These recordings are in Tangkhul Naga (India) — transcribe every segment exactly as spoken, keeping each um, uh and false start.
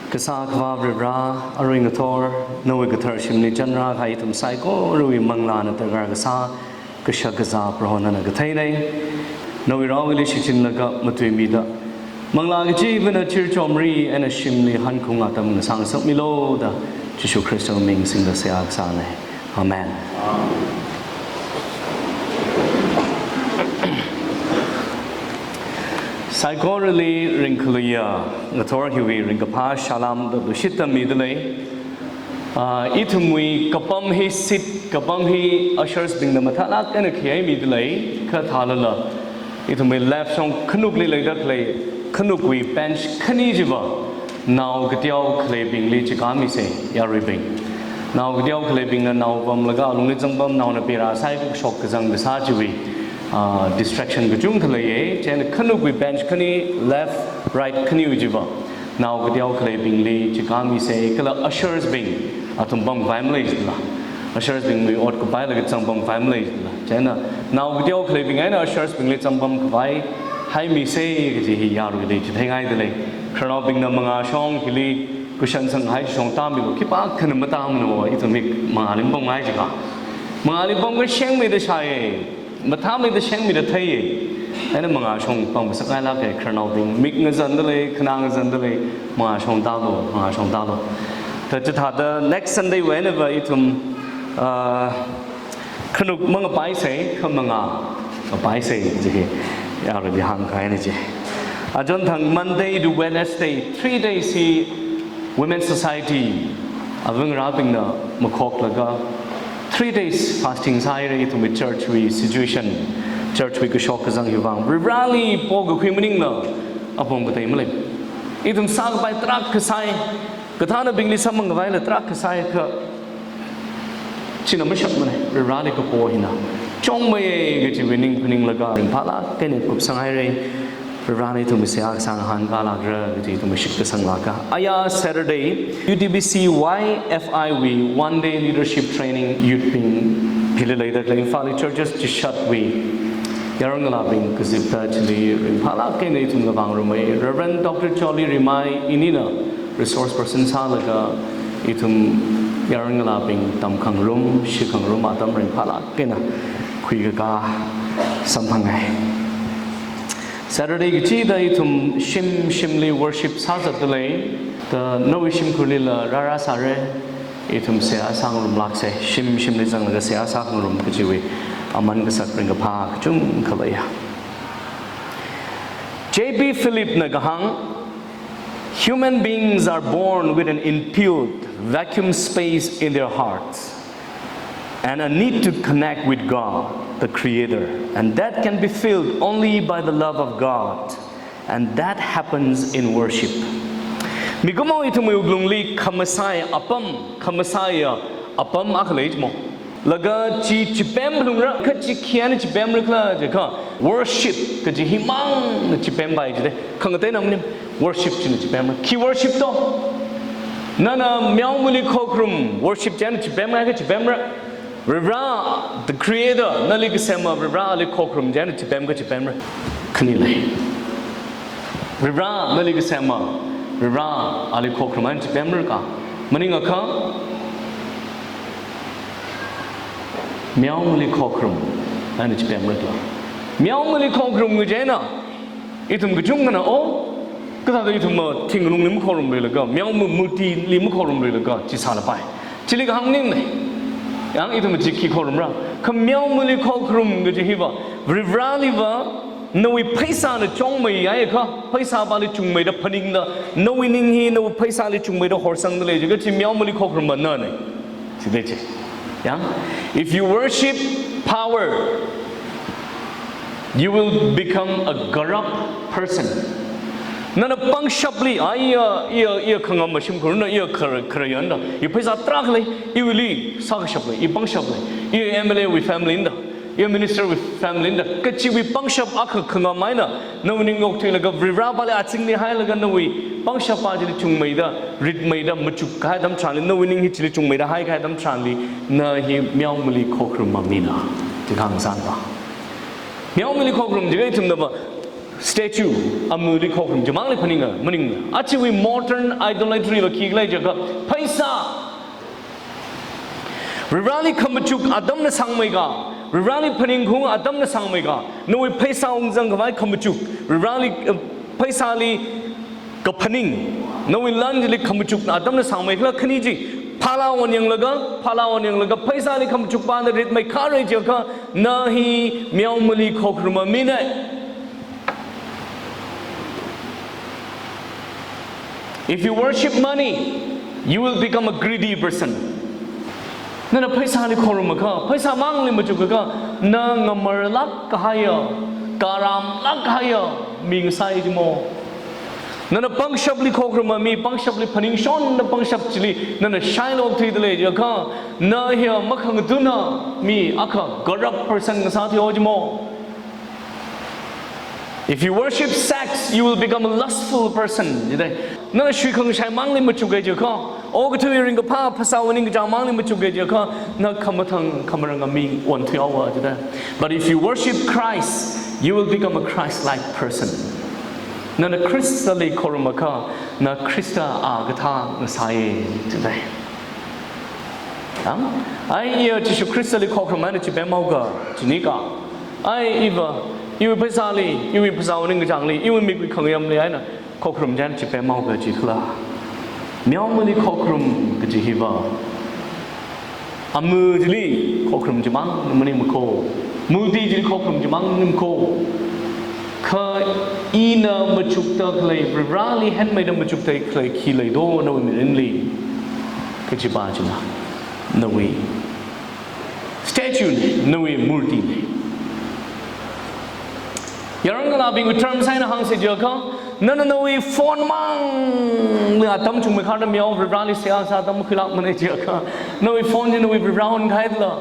Kasā Akhava Varivara, arui ngathor nawui kathar shimli chanrākahai ithum saikorawui manglāna darkar kasā, kashak kazā Proho nana katheinei. Nawui raowuili shichinlaga matuimida, manglā kachivana chirchomri eina shimli hankhung atam ngasāngasakmilu da Jishu Khristawui ming singda seihā kasānei. Amen. Saikorali ringkhaluiya ngathor hiwui ringkaphā salām da lushit tamidalei. Ah, ithumwui kapam hi seat, kapam hi ushers bingna mathālāk eina khayei midalei, kha thālala ithumwui left shong khanukli leida khalei, khanukwui bench khani chiva nao kateo khaleibingli chikāmisei, yaruibing. Nao kateo khaleibingna nao pamlaga alungli zangpam, naona pera sai kashok kazang kasā chiwui, ah, distraction kachungkha leiye. Chieina khanukwui bench khani, left, right khaniwui chiva nao kateo khaleibingli chikāmisei, kala ushers bing, athum pamkhavai maleila, ushers bingwui ot kapailaga zangpamkhavai maleila. Chieina nao kateo khaleibing eina ushers bingli zangpamkhavai haimisei kaji hi yaruili chitheingaidalei. Khararnaobingna mangā shong hili question sanghai shong tāmilu, khipākhana matāmana, ithum mik mangāli pamngai jikha. Mangāli pamkha shengmeida shāye, mathāmeida shengmeida theiye. Eina mangā shong pamngasakngailāke, khararnaobing mik ngazandalei, khanā ngazandalei, mangā shong tālu, mangā shong tālu. Thāda chithāda next Sunday wui einava ithum, ah, khanuk mangapaisei, kha mangā ngapaisei, kaji hi yaruili hāngkahaina chi. Achonthang Monday to Wednesday, three days hi Women Society avangarābingna makhoklaga three days fasting sāhaira, ithumwui church wui situation, church wui kashok kazang hiwui vang. Varivarali pokakhui maningla apong katei malei. Ithum sākapai tarākha sai, kathānabingli samphangkavaila tarākha sai, kha china mashapmanei, Varivarali kapo hina chongmeiye kajiwui ning phaninglaga ringphālāk eina kupsanghairei. Varivarana ithumwui seihā kasā ngahānkālākra kaji ithum shitkasang lāka. Aya Saturday, U T B C Y F I wui one day leadership training youth bing hili leida khalei Imphal churches chishatwui yaron ngalābing kazipta chili ringphālāk eina ithum ngavāngarumei. Reverend Doctor Charlie Rimai inina resource person sālaga ithum yaron ngalābing tamkhangarum, shikhangarum atam ringphālāk eina khuikakā samphangai. Saturday kachida ithum shim shimli worship sāzatdalei, da nawui shimkhurlila rārāsāra, ithum seihā sāngarumlāksei, shim shimli zanglaga seihā sāngarum kajiwui aman kasak ringkaphā kachungkha leiya. J B Philipna kahāng, "Human beings are born with an inbuilt vacuum space in their hearts and a need to connect with God, the Creator, and that can be filled only by the love of God, and that happens in worship." Mikumo ithumwui wuklungli khamasai apam, khamasaiya apam akha lei chimo. Laga chi chipemlungra, kha chi khayāna chipemrakhala jiakha, worship kaji himangna chipempai jide. Khangateina maning, worship china chipemra. Khi worship to? Nana meomali khokharum, worship china chipemra kha chipemra? Varivara, the Creator, nali kasema Varivarali khokharum china chipem kha chipemra? Khani lei. Varivara, nali kasema Varivarali khokharum eina chipemra ka? Maningakha, meomali khokharum eina chipemrakhala? Meomali khokharum kaji eina ithum kachungkhana, o, kathāda ithum ma thinglungli makhorumluilaga, meoma murtili makhorumluilaga chi sālapai. Chili kahāng maningnei. Yang ithum chi khi khorumra? Kha meomali khokharum kaji hiva, Varivaraliva nawui pheisāna chungmeihaiakha, pheisāpali chungmeida phaningda, nawui ning hi nawui pheisāli chungmeida horsangdalei jiakha, chi meomali khokharum mananei. Chide chi. Yang, if you worship power, you will become a corrupt person. Nana pangshapli, a, iya, iya, iya khangam mashimkhurna, iya khara-, kharayanda, i pheisā tarākha lei, iwuili sākashap lei, i pangshap lei, i M L A wui family na da, i minister wui family na da, kachiwui pangshap akha khangam eina nawui ning ngokthuilaga Varivarapali azingli hailaga nawui pangshappa chili chungmeida, ritmeida, machukkahai atam tharanli, nawui ning hi chili chungmeida haikahai atam tharanli, na hi meomali khokharum mamina. Chi kahāng sāna pa. Meomali khokharum jiakha ithumnava Statue, amuli khokharum chimangli phaninga, maning. Achiwui modern idolatry va khikhala jiakha, pheisā. Varivarali khamachuk atamna sangmeikha, Varivarali phaningkhaung atamna sangmeikha, nawui pheisā ungzangkhavai khamachuk, Varivarali, eh, pheisāli kaphaning, nawui lan chili khamachukna atamna sangmeikhala khani chi, phalā wan yanglaga, phalā wan yanglaga, pheisāli khamachukpana ritmeikharai jiakha, na hi meomali khokharuma mina. If you worship money, you will become a greedy person. Nana pheisāli khorumakha, pheisāmangli machukakha, na ngamarlāk kahaiya, karamlāk kahaiya mi ngasai jimo. Nana pangshapli khokharuma mi, pangshapli phaningshonna pangshap chili nana shailok thuidalei jiakha, na hiya makhangatuna mi akha corrupt person ngasā thuihaowa jimo. If you worship sex, you will become a lustful person, jidalei. Nana shuikhangashaimangli machuka jiakha, okathui ringkaphā phasā waning kachāngmangli machuka jiakha, na khamathang khamaranga mi onthuihaowa, jidalei. But if you worship Christ, you will become a Christ-like person. Nana Khristali khorumakha, na Khrista akatha ngasai, jidalei. Ang? Ai, iya Jishu Khristali khokharumana chipemhaoga, chinikha. Ai, iva, iwui pheisāli, iwui phasā waning kachāngli, iwui mikwui khangayamli eina khokharum china chipemhaoga jikhala. Meomali khokharum kaji hiva, amu chili khokharum chimang maningmako. Murti chili khokharum chimang maningmako. Kha ina machukda khalei, Varivarali hanmeida machukda khalei khi leido nawui mirinli? Kajipa china, nawui statue ne, nawui murti ne. Yarongalābingwui terms eina hāngsa jiakha, nana nawui phone mangli atam chungmeikharda meo Varivarali seihā sā atam makhuilākmana jiakha, nawui phone chi nawui Varivara onhaidala.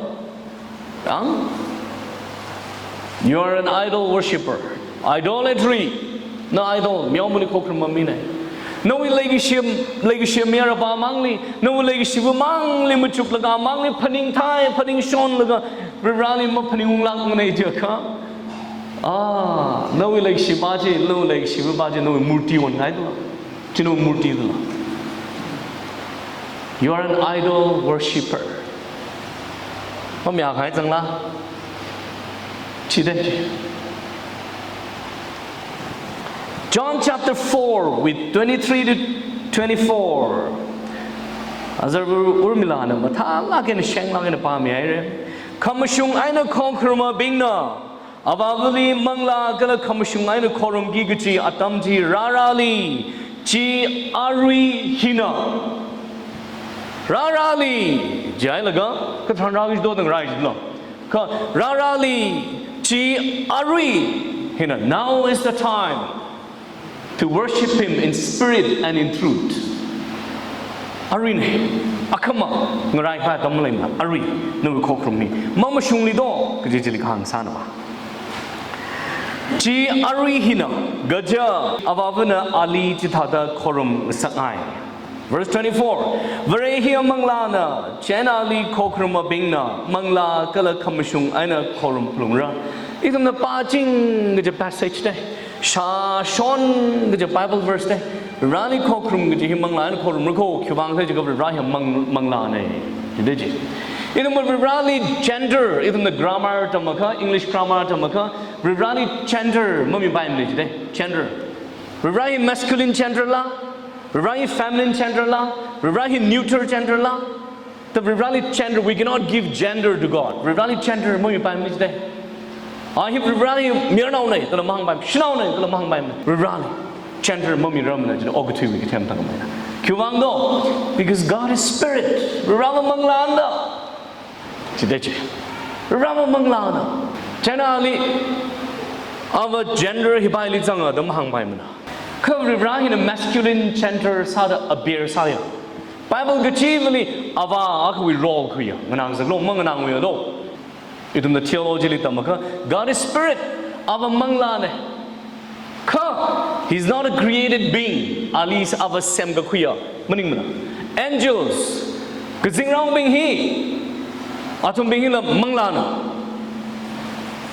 Ang? You are an idol worshipper. Idolatry. Na idol, meomali khokharuma mina. Nawui leikashi, leikashi mayarapamangli, nawui leikashiwui mangli machuklaga amangli phaningthai, phaningshonlaga, Varivarali maphaningunglaga manei jiakha. Ah, nawui leikashipa chi, nawui leikashiwuipa chi, nawui murti onhaidala. Chi nawui murtidala. You are an idol worshipper. Mamayākahai zangla? Chidalei. John chapter four with twenty-three to twenty-four. Azar Ur-, Urmilana mathālāk eina shenglāk eina pāmihaira. Khamashung eina khokharumabingna Avāvali manglā kala khamashung eina khorumki kachi atam chi rārāli, chi arui hina. Rārāli, jihailaga, katharan rā kaji dodang rāi jilo. Kha rārāli, chi arui hina. Now is the time to worship Him in spirit and in truth. Aruina, akhama, ngaraikahai atam maleimana, arui, nawui khokharum hi mamashungli do, kaji chili kahāng sānava. Chi arui hina, kaja, Avāvana ali chithāda khorum ngasakhai. Verse twenty-four, Vare hiya manglāna, chieina ali khokharumabingna manglā kala khamashung eina khorum phalungra. Ithumna pāching kaji passage te, shāshon kaji Bible verse te, Vareli khokharum kaji hi manglā eina khorumra kho, khiwuivang khala jiakha Vare hiya mang-, manglāna. Jidalei chi. Ithumna Vareli gender, ithumna grammar tamakha, English grammar tamakha, Vareli gender mamipaimana jidalei, gender. Vare hi masculine gender la, Vare hi feminine gender la, Vare hi neuter gender la. The Vareli gender, we cannot give gender to God. Vareli gender mamipaimana jidalei. A hi Vareli mayarnaona, dala mahāngpaimana, shanaona, dala mahāngpaimana. Vareli gender mamirarmana jidalei, okathuiwui kathem tangmana. Khiwuivang do? Because God is spirit. Vareva manglāna. Jidalei chi. Vareva manglāna. Chieina ali, ava gender hipaili zanga da mahāngpaimana. Kha Vare hina masculine gender sāda appear sāya. Bible kachivali ava akhawui role khuiya. Nganāngasak lo, manganāngungya lo. Ithumna theology li tamakha, God is spirit, ava manglāna. Kha, He's not a created being, ali ava semkakhuiya maningmana. Angels, kazingraobing hi, athumbing hila manglāna.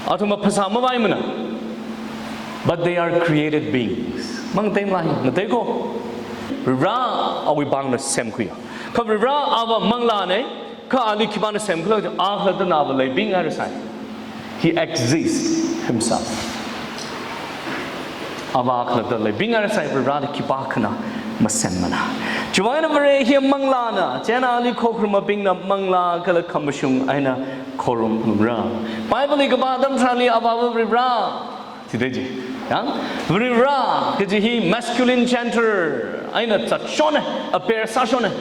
Athumva phasā mapaimana. But they are created beings. Mangateimala hi, ngateiko. Varivara awui pāngna semkhuiya. Kha Varivara ava manglāna, kha ali khipāna semkhuila, a khalattana ava leibinghairasai. He exists himself. Ava khalatta leibinghairasai, Varivarali khipākhana masemmana. Chiwuivang eina Vare hi manglāna, chieina ali khokharumabingna manglā kala khamashung eina khorumphalungra. Bible li kapā atam tharanli Avāva Varivara, chithei chi. Yang, Varivara kaji hi masculine gender eina zatshona, appear sāshona.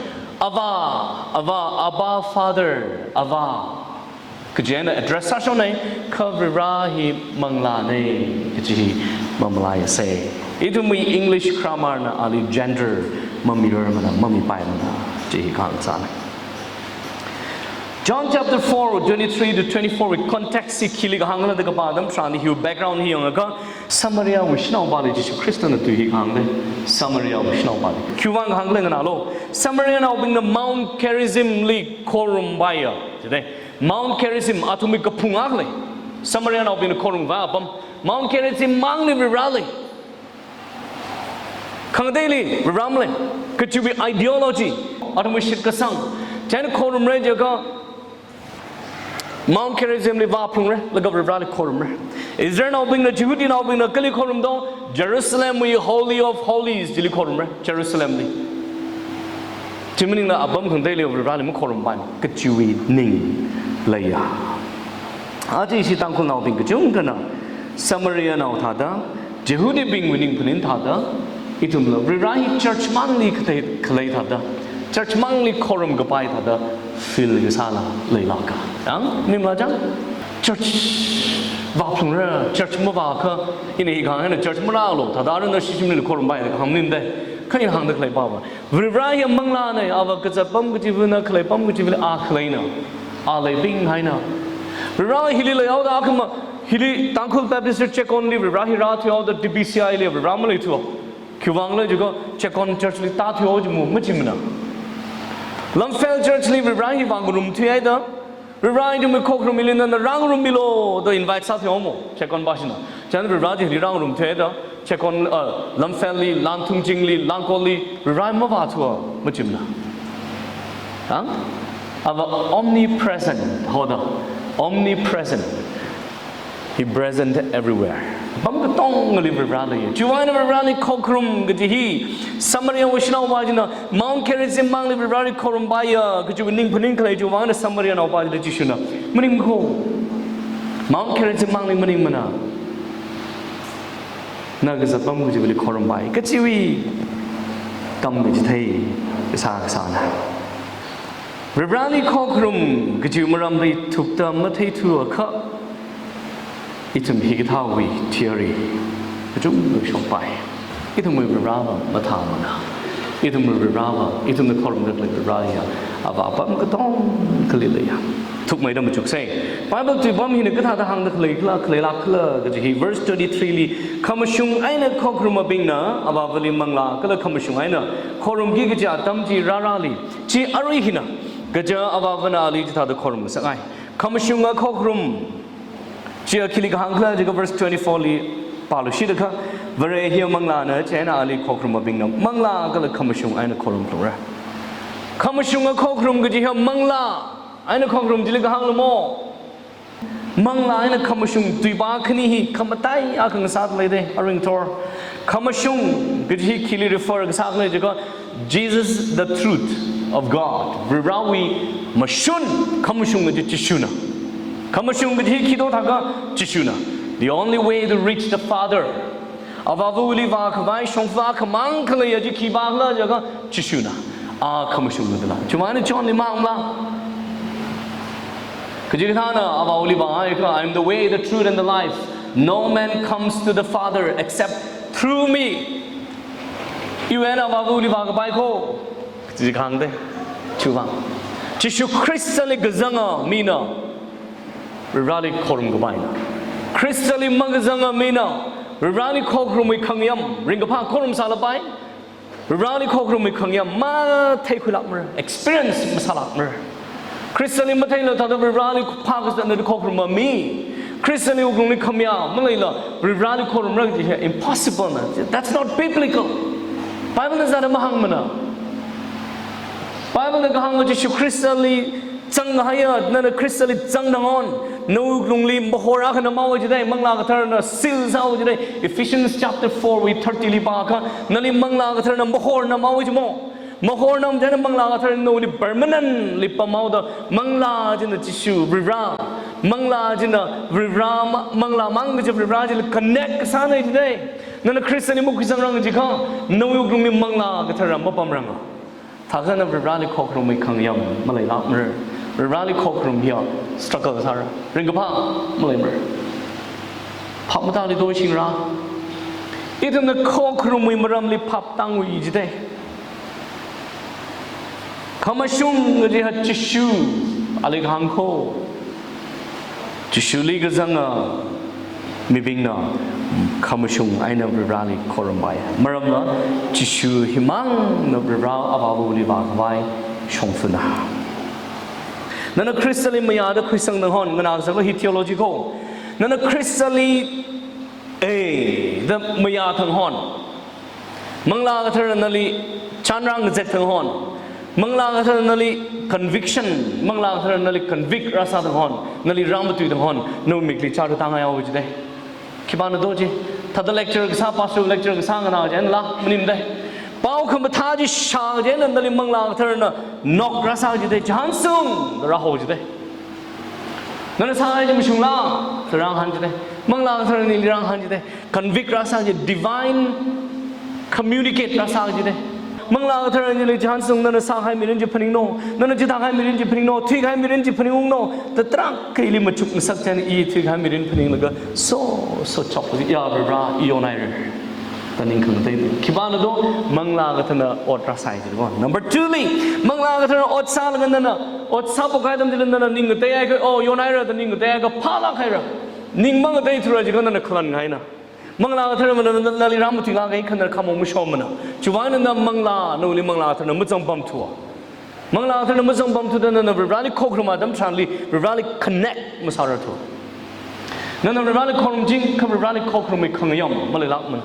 Ava, Ava, Abba Father, Ava kaji eina address sāshona, kha Varivara hi manglāna kaji hi mamalaiasei. Ithumwui English grammar na ali gender mamirarmana, mamipaimana, chi hi kahāng sāna. John chapter four, twenty-three to twenty-four wui context hi khili kahāngkhala da kapā atam tharanli hiwui background hi yangakha, Samariawui shanaopali Jishu Khristana tui hi kahāngna. Samariawui shanaopali. Khiwuivang kahāngkhala nganālu. Samarinaobingna Mount Gerizim li khorumpaiya. Chithei, Mount Gerizim athumwui kaphung akha lei. Samarinaobingna khorumpaiya apam. Mount Gerizim mangli Varivara lei. Khangateili Varivara malei. Kachiwui ideology, athumwui shitkasang, chieina khorumra jiakha Mount Gerizim li vāphalungra, laga Varivarali khorumra. Israelnaobingna, Jihudinaobingna kali khorumdo, Jerusalemwui Holy of Holies chili khorumra, Jerusalem li. Chi maningla apam khangateili Varivarali makhorumpaimana kachiwui ning leiya. Aja ishi Tangkhulnaobing kachungkhana Samarianao thāda, Jihudibingwui ningphaning thāda, ithumla Varivara hi church mangli khalei, khalei thāda, church mangli khorumkapai thāda feel kasāla leilāka. Yang, maningmala chang? Church vāphalungra, church mavākha, ina hi kahāng eina church marālu, thāda arui nashi shimli khorumpai da kahāng maningda, kha ina hāngda khalei pava, Varivara hi manglāna, ava kazat pam kachiva̱na, khalei pam kachiva̱li a khaleina, a leibinghaina. Varivara hili leihaoda akhama, hili Tangkhul Baptist Church Checkon li Varivara hi rāthuihaoda T B C I li Varivara maleithu. Khiwuivangla jiakha Checkon Church li tāthuihao jimu, machimana. Lamphel Church li Varivara hi vāngarumthuihaida, Varivara ithumwui khokharum hili nana rāngarummilu da invite sāthuihaomo, Checkon pashina. Chieina Varivara hili rāngarumthuihaida, Checkon, uh, Lamphel li, Langthungching li, Langkol li, Varivara mavāthua, machimana. Hang? Ava omnipresent, hoda. Omnipresent. He present everywhere. Apam katongali Varivara leiya. Chiwuivang eina Varivarali khokharum kaji hi, Samariawui shanaopa china Mount Gerizim mangli Varivarali khorumpaiya kajiwui ningphaning khalei chiwuivang eina Samarianaopa chili Jishuna maningkho. Mount Gerizim mangli maningmana. Na kazat pam kachiva̱li khorumpai kajiwui kam kachithei kasā kasāna. Varivarali khokharum kajiwui maramli thukta matheithuakha, ithum hikathāwui theory kachungkha shokpai. Ithumwui Varivarava mathāmana. Ithumwui Varivarava, ithumna khorumda khalei Varivara hiya, ava apam katongali leiya. Thukmeida machuksei. Bible tuipam hina kathāda hāngda khaleikhala, khaleilākkhala kaji hi verse twenty-three li, khamashung eina khokharumabingna Avāvali manglā kala khamashung eina khorumki kaji atam chi rārāli. Chi arui hina, kaja Avāvana ali chithāda khorum ngasakhai. Khamashunga khokharum. Chiya khili kahāngkhala jiakha verse twenty-four li pāluishit akha, Vare hiya manglāna, chieina ali khokharumabingna manglā kala khamashung eina khorumphalungra. Khamashunga khokharum kaji hiya manglā eina khokharum chili kahāngna mo. Manglā eina khamashung tuipā khani hi khamataiya akha ngasāda leida, aring thor. Khamashung kaji hi khili refer kasākhala jiakha, Jesus, the truth of God. Varivarawui mashun khamashung kaji Jishuna. Khamashung kaji hi khi do thākha Jishuna. The only way to reach the Father. Avāvali vākhavai shongfa khamang khaleiya chi khipākhala jiakha Jishuna. A khamashungna dala. Chiwuivang eina John li mangmala. Kachikathāna Avāvali vāhaiakha, "I am the way, the truth, and the life. No man comes to the Father except through me." Iwui eina Avāvali vākapai kho. Chi kahāngda. Chiwuivang, Jishu Khristali kazanga mina Varivarali khorumkapaina. Khristali makazanga mina Varivarali khokharumwui khangayam ringkaphā khorum sālapai. Varivarali khokharumwui khangayam matheikhuilākmara, experience masālākmara. Khristali matheila thāda Varivarali phākazatna khokharuma mi. Khristali wuklungli khamayā maleila Varivarali khorumra kaji hi impossible na. That's not biblical. Bible na zāda mahāngmana. Bible na kahāng Jishu Khristali zanghaiya, nana Khristali zangda ngon, nawui wuklungli mahor akhana mawa jidai, Manglā Katharana seal sāwa jidai. Ephesians chapter four wui thirty li pākha, nali Manglā Katharana mahorna mawa jimo. Mahorna majina Manglā Kathara nawui permanently pamhaoda, manglā china Jishu Varivara, manglā china Varivara, ma-, manglā mang kaji Varivara chili connect kasāna jidai. Nana Khristali makhuizangrang jiakha, nawui wuklungli Manglā Kathara mapamranga. Thākha na Varivarali khokharumwui khangayam maleilākmara. Varivarali khokharum hiya struggle sāra. Ringkaphā maleimara. Phap matāli do shingra. Ithumna khokharumwui maramli phap tāngui jidai. Khamashung kaji hi Jishu, ali kahāng kho. Jishuli kazanga mibingna khamashung eina Varivarali khorumpai. Maramla Jishu himangna Varivara Avāvali vākhavai shongfana. Nana Khristali mayāda khuisangda hon, nganā kasāla hi theology kho. Nana Khristali, eh, da mayāthang hon. Manglā Katharana nali chānrang kazek thang hon. Manglā Katharana nali conviction, Manglā Katharana nali convict rāsā thang hon. Nali rāmatui thang hon. Nawui mikli chāra tāngai haowa jidai. Khipāna do chi. Thāda lecture kasā, pastor lecture kasā nganā chieina la, maningmana dai. Pao khamathā chi shā chieina nali Manglā Katharana knock rāsā jidai. Chānsung, da rāhao jidai. Nana sāhai chi mashungla, da rāngahān jidai. Manglā Katharana nali rāngahān jidai. Convict rāsā ji, divine communicate rāsā jidai. Manglā Katharana nali chānsung nana sāhai mirin chi phaningno, nana chithāhai mirin chi phaningno, thuikahai mirin chi phaningungno, da tarākha ili machukngasak chieina i thuikahai mirin phaninglaga, so, so chok ji, ya Varivara, i yonhaira. Da ning khangatei. Khipāna do, Manglā Katharana ot rāsai ji ko. Number two li, Manglā Katharana ot sālaga nana, ot sāphokhai atam chili nana ning ngateihai kha, oh, yonhaira da ning ngateihai kha, phālāk haira. Ning mangateithura jiakha nana khalan ngaina. Manglā Katharana nali rāmatuilāk kahai kha nana khamong mashomana. Chiwuivang eina manglā, nawuili Manglā Katharana mazangpamthua. Manglā Katharana mazangpamthuda nana Varivarali khokharum atam tharanli, Varivarali connect masārarthu. Nana Varivarali khorumching kha Varivarali khokharumwui khangayam maleilākmana.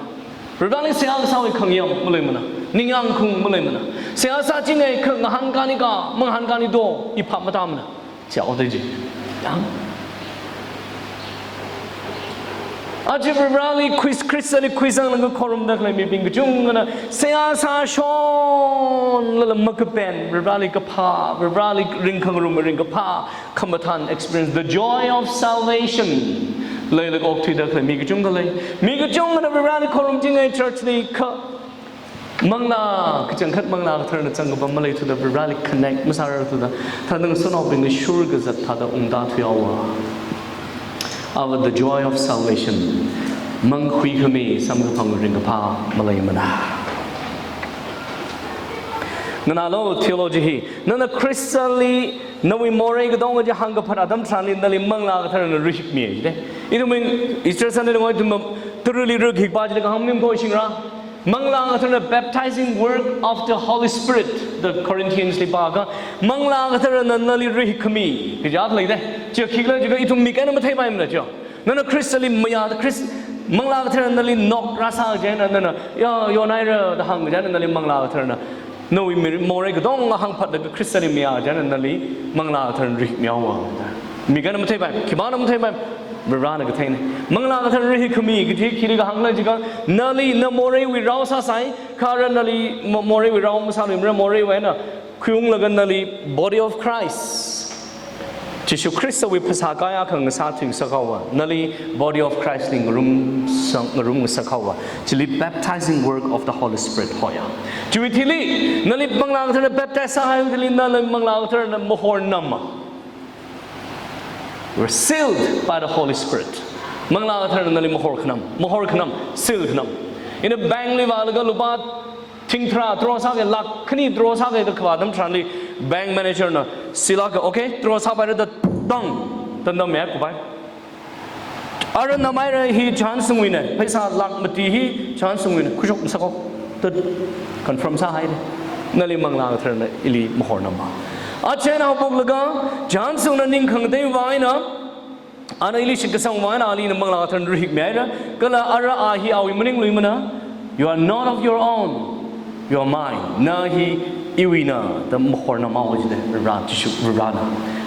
Varivarali seihā kasāwui khangayam maleimana. Ningyāng khaung maleimana. Seihā sāchinga kha ngahānkāni ka, mangahānkāni do, i phap matāmana. Chi audei ji. Yang. Aja Varivarali khuis-, Khristali khuisanglaga khorumda khalei mibing kachungkhana seihā sāshonlala makapen, Varivarali kaphā, Varivarali ringkhangarum ringkaphā, khamathān experience, the joy of salvation. Leilaga okthuida khalei mi kachungkha lei. Mi kachungkhana Varivarali khorumchinga church li kha Manglā, kachangkhat Manglā Katharana zangkapam maleithuda Varivarali connect masārarthuda, thāda ngasotnaobingli shurkazat thāda ungda thuihaowa. Ava the joy of salvation. Mangkhui khami samkaphang ringkaphā maleimana. Nganālu theology hi, nana Khristali nawui morei katonga chi hāngkaphat atam tharanli nali Manglā Katharana rahikmi jidai. Ithum Easter Sunday ngoi ithum taruli rahik pā jida kahāng maning kho shingra. Manglā Katharana baptizing work of the Holy Spirit, the Corinthians li pākha, Manglā Katharana nali rahik khami, kaja leidai. Chi khikhala jiakha ithum mik eina matheipaimana chi. Nana Khristali mayāda Khrist, Manglā Katharana nali knock rāsā chieina nana, ya, yonhaira da hāng chieina nali Manglā Katharana nawui mir-, morei katonga hāngphatlaga Khristali mayā chieina nali Manglā Katharana rahikmihaowa. Mik eina matheipai, khipāna matheipai, Varivarana katheina. Manglā Katharana rahik khami kaji khili kahāngla jiakha, nali na moreiwui rao sāsai, kha ara nali mo-, moreiwui rao masāluimara, moreiwui eina khuiunglaga nali body of Christ. Jishu Khristawui phasā kayākha ngasāthuingasakhaowa. Nali body of Christ li ngarumsang, ngarumngasakhaowa. Chili baptizing work of the Holy Spirit hoya. Chiwui thili, nali Manglā Katharana baptize sāhai thili, nali Manglā Katharana mahornama. We're sealed by the Holy Spirit. Manglā Katharana nali mahorkhanam, mahorkhanam, sealkhanam. Ina bank li vālaga lupā thing tharā draw sāki, lakh khani draw sāki da kavā atam tharanli bank manager na seal akha, okay, draw sāpaira da dang, dang dang mei kupai. Ara namaira hi chānsungwuina, pheisā lakh mati hi chānsungwuina, khuishokngasakho. Da confirm sāhaida. Nali Manglā Katharana ili mahornama. Achieina haophoklaga, chānsungna ning khangateiwui vang eina, Ana ili shitkasang vang eina ali ina Manglā Katharana rahikmihaira. Kala ara a hi awui maningluimana. "You are not of your own. You are mine." Na hi iwuina da mahorna mawa jida, Varivara Jishu, Varivarana.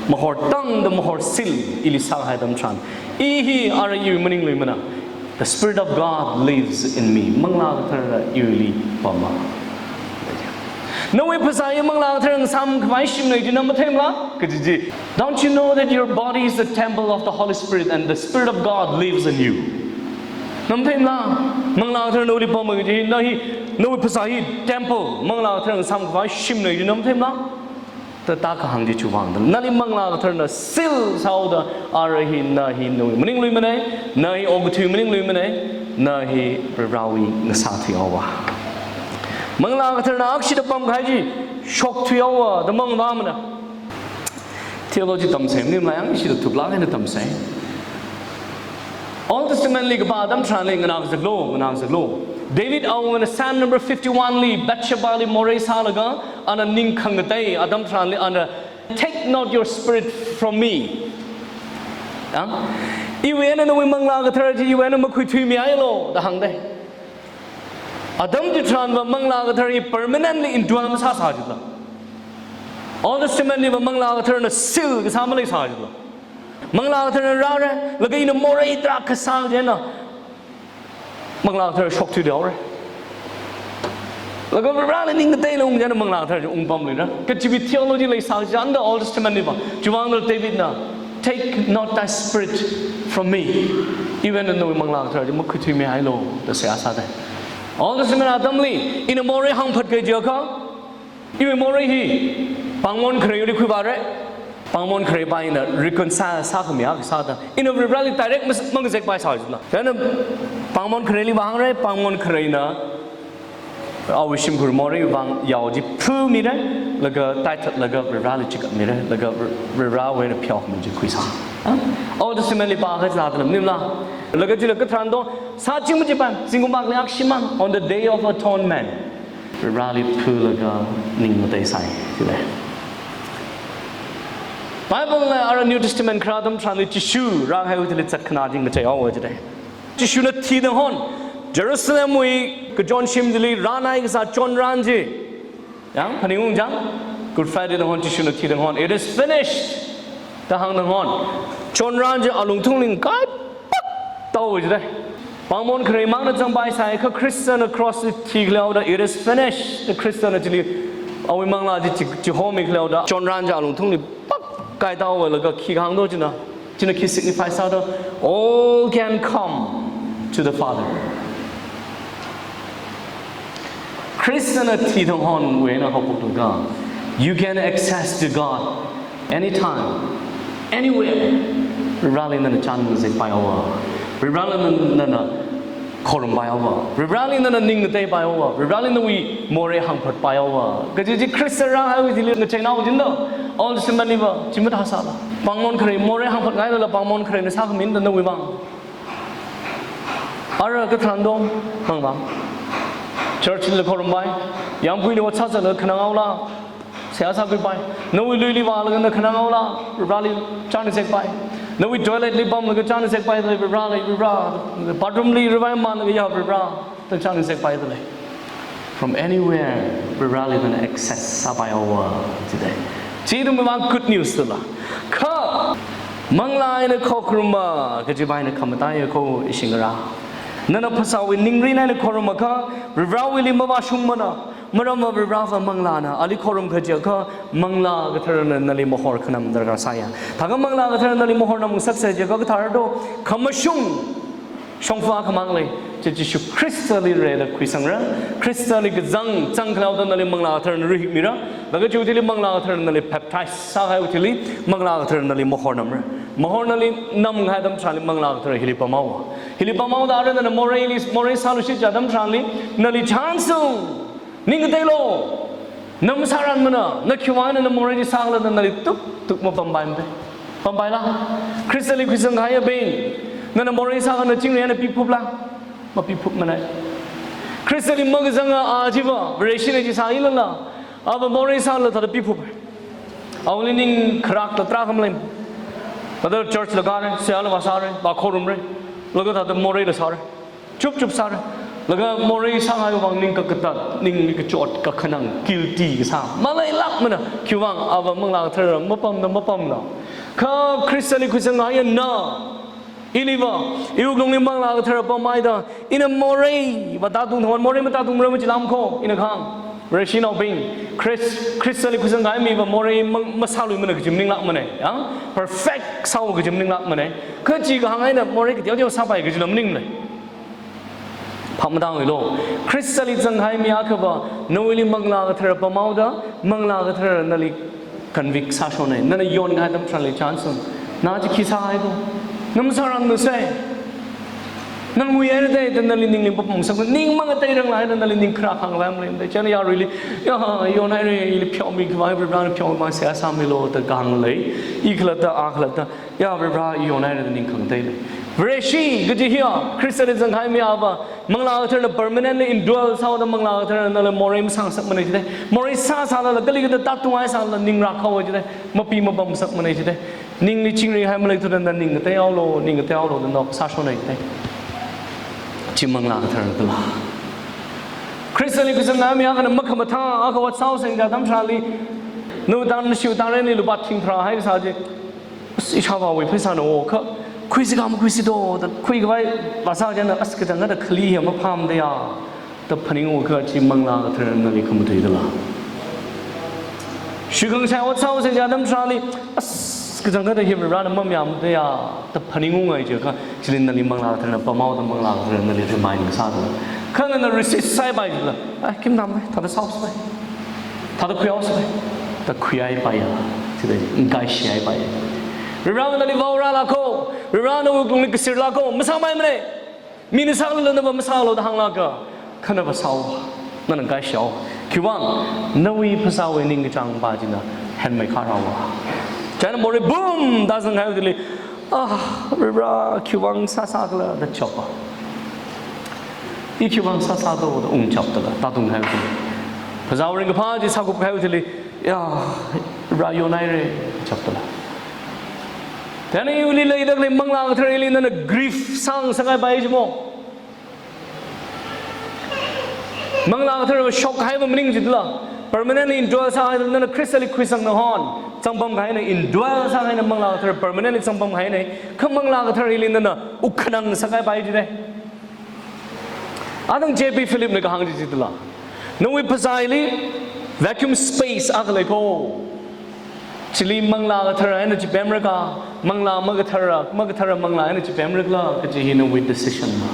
Mahor tangda mahor seal ili sākahai atam tharan, "I hi ara iwui maningluimana. The Spirit of God lives in me." Manglā Kathara iwuili pama. Nawui phasā hi Manglā Kathara ngasāmkhavai shimna jina matheimala? Kaji chi. "Don't you know that your body is the temple of the Holy Spirit and the Spirit of God lives in you?" Na matheimala? Manglā Kathara nawuili pama kaji, na hi, nawui phasā hi temple, Manglā Kathara ngasāmkhavai shimna jina matheimala? Da tākahāng chi chiwui vang da. Nali Manglā Katharana seal sāhaoda, ara hi, na hi nawui maningluimana, na hi okathui maningluimana, na hi Varivarawui ngasāthuihaowa. Manglā Katharana akshida pamkahai chi shokthuihaowa da mangvāmana. Theology tamsei maningla yang ishida thuklāk eina tamsei. Old Testament li kapā atam tharanli nganākazatlu, nganākazatlu. David awungana Psalm number fifty-one li Bathsheba li morei sālaga, ana ning khangatei atam tharanli ana, "Take not your spirit from me." Ya? "Iwui eina nawui Manglā Kathara chi iwui eina makhuithuimihailu," da hāngdei. Atam chitharanva Manglā Kathara hi permanently indwell masāsā jila. Old Testament liva Manglā Katharana seal kasā maleisā jila. Manglā Katharana rāra, laga ina morei tarākha sā jina, Manglā Kathara shokthuihaora. Laga Varivarali ning ngateila ung jina Manglā Kathara chi ungpamluira. Kachiwui theology leisā jina Old Testament liva. Chiwui vangna Davidna, "Take not thy spirit from me." Iwui eina nawui Manglā Kathara chi makhuithuimihailu da seihā sādei. Old Testament atamli, ina morei hāngphat kajiakha, iwui morei hi pāngmon khareili khuivāra. Pāngmon kharei pā ina reconcile sākhami akha sāda, ina Varivarali direct mas-, mangazekpai sā jila. Chieina pāngmon khareili vāhāngra, pāngmon khareina awui shimkhur morei vang yao chi phumira, laga taithatlaga Varivarali chikatmira, laga Varivarawui eina pheokhami chi khuisā. Ha? Old Testament li pākha sāda lam maningla. Laga chila katharan do, sāching machipai, zingkum akha li akshimang, on the Day of Atonement. Varivarali phulaga ning ngateisai, jilei. Bible la ara New Testament kharā atam tharanli Jishu rākahaiwui thili zatkhanā chi ngacheihaowa jilei. Jishuna thida hon, Jerusalemwui kachonshim chili rānai kasā chonran chi. Yang, phaningung chang, Good Friday da hon, Jishuna thida hon, "It is finished," da hāngda hon. Chonran chi alungthungli ngakaipak tāhaowa jilei. Pāngmon kharei mangna zangpaisai kha Khristana cross li thikhaleoda, "It is finished." Da Khristana chili awui manglā chi, chi, chihomikhaleoda, chonran chi alungthungli pak kaitāhaowa laga khi kahāng do china. China khi signify sāda, "All can come to the Father." Khristana thida honwui eina haophok laga, you can access to God anytime, anywhere. Varivarali nana chān ngazekpaihaowa. Varivarali nana, nana khorumpaihaowa. Varivarali nana ning ngateipaihaowa. Varivarali nawui morei hāngphatpaihaowa. Kaji chi Khrista rākahaiwui thili ngacheinaowa jida. Old Testament liva chi mathāsāla. Pāngmon kharei morei hāngphatngailala pāngmon khareina sākhamida nawui vang. Ara katharan do, hāngva. Church li khorumpai, yangpuili ot sāsāla khananghaola, seihā sākhuipai. Nawui luili vālaga na khananghaola, Varivarali chān ngazekpai. Nawui toilet li pamlaga chān ngazekpai, Varivara, Varivara. Bathroom li rivai manlaga ya Varivara, da chān ngazekpai dalei. From anywhere, Varivarali nana access sāpaihaowa jilei. Chi ithumwui vang good news dala. Kha, manglā eina khokharuma kajiva eina khamataiya kho ishi ngarā. Nana phasāwui ningrin eina khorumakha, Varivarawuili mavāshungmana, maramva Varivarava manglāna, ali khorum kajiakha, Manglā Katharana nali mahor khanam darkar sāya. Thākha Manglā Katharana nali mahor namngasaksa jiakha kathar do, khamashung shongfa khamang lei, chi Jishu Khristali rida khuisangra, Khristali kazang zangkhaleoda nali Manglā Katharana rahikmira, laga chiwui thili Manglā Katharana nali baptize sākahaiwui thili, Manglā Katharana nali mahor namra. Mahor nali namkahai atam tharanli Manglā Kathara hili pamhaowa. Hili pamhaoda ara nana moreili, morei sāluishit atam tharanli, nali chānsung, ning ngateilu. Na masāranmana, na khiwui vang eina na morei chi sākhala da nali tuktuk mapampaimara. Pampaila? Khristali khuisangkahaiabing, nana morei sākha na chingri eina piphupla? Mapiphupmana. Khristali makazanga a chiva, Vareshina chi sāilala, ava morei sālala thāda piphup. Awuili ning kharak tatra khamlem. Thāda church la kāra, seihāla vāsāra, vākhorumra, laga thāda moreila sāra, chup chup sāra. Laga morei sāngaiwui vang ning kakatat, ning kachot, kakhanang, guilty kasā maleilākmana. Khiwuivang, ava Manglā Kathara mapamda, mapamda. Kha Khristali khuisangngaiya na, iliva, iwui wuklungli Manglā Kathara pamhaida, ina morei matātung thang, morei matātungmara machilam kho, ina kahāng. Vareshinaobing, Khrist, Khristali khuisangngaiya miva morei mang, masāluimana kaji maninglākmana, ya? Perfect sāo kaji maninglākmana. Kha chi kahāng eina morei kateoteo sāpai kajila maningmana. Phap matāngluilo. Khristali zanghai mi akhava, nawuili Manglā Kathara pamhaoda, Manglā Kathara nali convict sāshona. Nana yonngai atam tharanli chānsung. Na chi khi sāhaido? Na masārangna sai. Na nguihaira da, da nali ningli papamsak. Ning mangateiranglākhaida nali ning kharā khanglākmara da. Chieina yaruili, ya, yonhaira, ili pheomi khavai, Varena pheomi seihā sāmilo da kahāng lei. I khalatta, a khalatta. Ya, Vare, Vare, i yonhaira da ning khangatei lei. Vareshi kaji hiya, Khristali zanghai mi ava, Manglā Katharana permanently indwell sāhaoda Manglā Katharana nala morei masāngasakmana jida. Morei sāsālala, kali kathāda tātunghai sālala, ning rākhao jida. Mapi mapamngasakmana jida. Ningli chingri hai maleithuda na ning ngateihaolo, ning ngateihaolo da nok sāshona jida. Chi Manglā Katharana dala. Khristali khuisangngaiya mi akhana makhamathā, akha ot sāhaosa da atam tharanli, nawui tang, nashiwui tangrenli lupā thing tharā haikasā chi. As, ishāvāwui pheisāna o kha, khuisi kha makhuisi do, da khuikhavai vāsā chieina, as, kachangkhatta khali hi maphāmada ya, da phaningunga kha chi Manglā Katharana nali khamatui dala. Shikhangsai ot sāhaosa da atam tharanli, as, kachangkhatta hi Varena mamayāmada ya, da phaningunga chiakha, chili nali Manglā Katharana pamhaoda Manglā Katharana nali remind sāda. Kha nana resist sāhaipai jila. Ai, khim namai, thāda sāhaosa pai. Thāda khuihaosa pai. Da khuihaipaiya. Chida ngakaishihaipaiya. Varena nali vaorāla kho. Varena nawui wuklungli kasirla kho. Masāpaimana. Mina sālala nava masālo da hānglaga. Kha nava sāo. Nana ngakaishihao. Khiwuivang, nawui phasāwui ningkachāng pa china henmei kharao. Chieina morei boom da zanghai thili. Ah, Vare, khiwuivang sāsākhala da chapa. I khiwuivang sāsādo da ungchaptala, tātunghai thili. Phasāwui ringkaphā chi sākupkahai thili, ya, Vare yonhaira, chaptala. Chieina iwuili leida khalei Manglā Katharali nana grief sāngasakpai jimo. Manglā Kathara shokhaiva maning jidala. Permanently indwell sāhaida nana Khristali khuisangna hon. Zangpamkahaina, indwell sākahaina Manglā Kathara permanently zangpamkahaina. Kha Manglā Katharali nana ukhanang sākahaipai jida. Atang J B Philipna kahāng chi jidala. Nawui phasāli vacuum space akha lei kho. Chili Manglā Kathara eina chipemrakha, Manglā makathara, makathara Manglā eina chipemrakhala, kaji hi nawui decision na.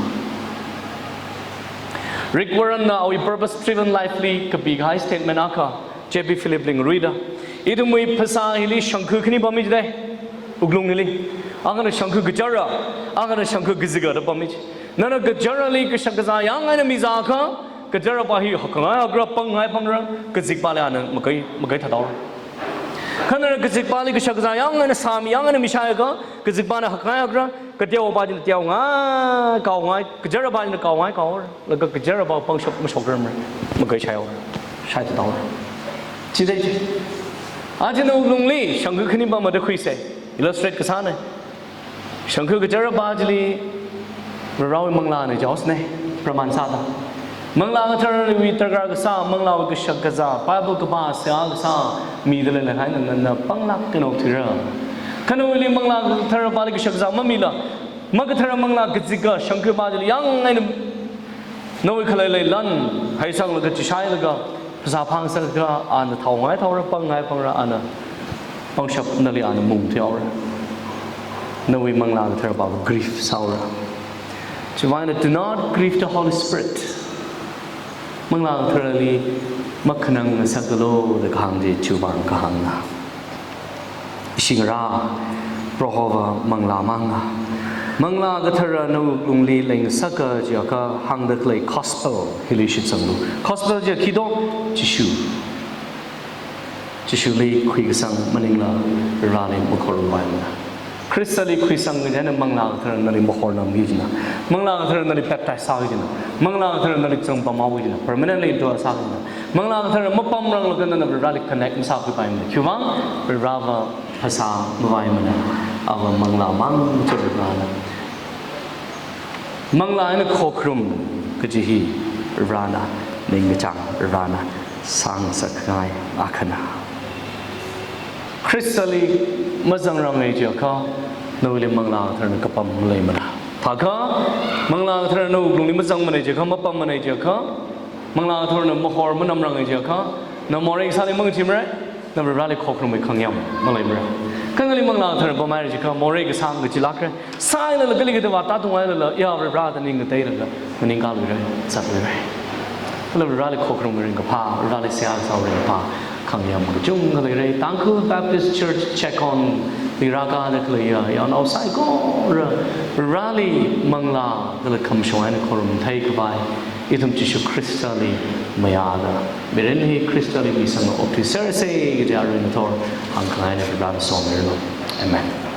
Rick Warrenna awui Purpose Driven Lifeli kapikahai statement akha, J B Philipli ngaruida. Ithumwui phasā hili shangkhu khani pammi jida, wuklung hili. Akhana shangkhu kachara, akhana shangkhu kazika da pammi ji. Nana kacharali kashak kazā yang eina mizākha, kachara pa hi hakkhangai hakkra, pangngai pangra, kazikpali ana makai, makai thataora. Kha nana kazikpali kashak kazā yang eina sāmi, yang eina mishaiakha, kazikpana hakkhangai hakkra, kateopa china teongai, kaongai, kachara pa china kaongai kaora. Laga kachara pa pangshap mashokrarmara, makai shaiora, shai thataora. Chida chi. Aja nawui wuklungli shangkhu khani pamma da khuisa. Illustrate kasāna. Shangkhu kachara pa chili Varewui Manglāna jaosna, praman sāda. Manglā Katharawui darkar kasā, Manglāwui kashak kazā, Bible kapā, seihā kasā, mida leilakha eina nana panglāk eina okthuira. Kha nawuili Manglā Kathara pali kashak kazā mamila, makathara Manglā kazika shangkhu pa chili yang eina nawui khalei leilan haisanglaga chishailaga, phasā phāngasaka ana thaongai thaora, pangngai pangra, ana pangshap nali ana mung thuihaora. Nawui Manglā Kathara pa grief sāhaora. Chiwuivang eina, do not grieve the Holy Spirit. Manglā Katharali makhanang ngasakalu da kahāng chi chiwuivang kahāngna. Ishi ngarā, Prohova Manglā manga. Manglā Kathara nawui wuklungli leingasaka jiakha hāngda khalei gospel hili shitsanglu. Gospel chi khi do? Jishu. Jishuli khuikasang maningla Vareli makhorumpai mana. Khristali khuisang kaji eina Manglā Kathara nali mahornamki jina. Manglā Kathara nali baptize sāki jina. Manglā Kathara nali zangpamhaoki jina. Permanently indwell sāki jina. Manglā Kathara mapamranglakha nana Vareli connect masākhuipai mana. Khiwuivang Vareva phasā mavaimana. Ava manglā mang chi Varena. Manglā eina khokharum kaji hi Varena ningkachāng, Varena sāngasakngai akhana. Khristali mazangranga chiakha, nawuili Manglā Katharana kapam maleimana. Thākha, Manglā Katharana nawui wuklungli mazangmana chiakha, mapammana chiakha, Manglā Katharana mahor manamranga chiakha, na morei kasāli mangachimara, na Vareli khokharumwui khangayam maleimara. Kha nali Manglā Kathara pamhaira chiakha, morei kasā ngachilākra. Sāhailala kali kathāva tātunghailala, ya Vare da ning ngateilaga, maningkāluira, zatluira. Kala Vareli khokharumwui ringkaphā, Vareli seihā kasāwui ringkaphā, khangayam kachungkha leira. Tangkhul Baptist Church Checkon li rākada khaleiya yaonao saikora, Vareli manglā kala khamashung eina khorum theikhavai, ithum Jishu Khristali mayāda, mirin hi Khristali misanga okthuisersa kaja arui ngathor hāngkhangaina. Varena somiranu. Amen.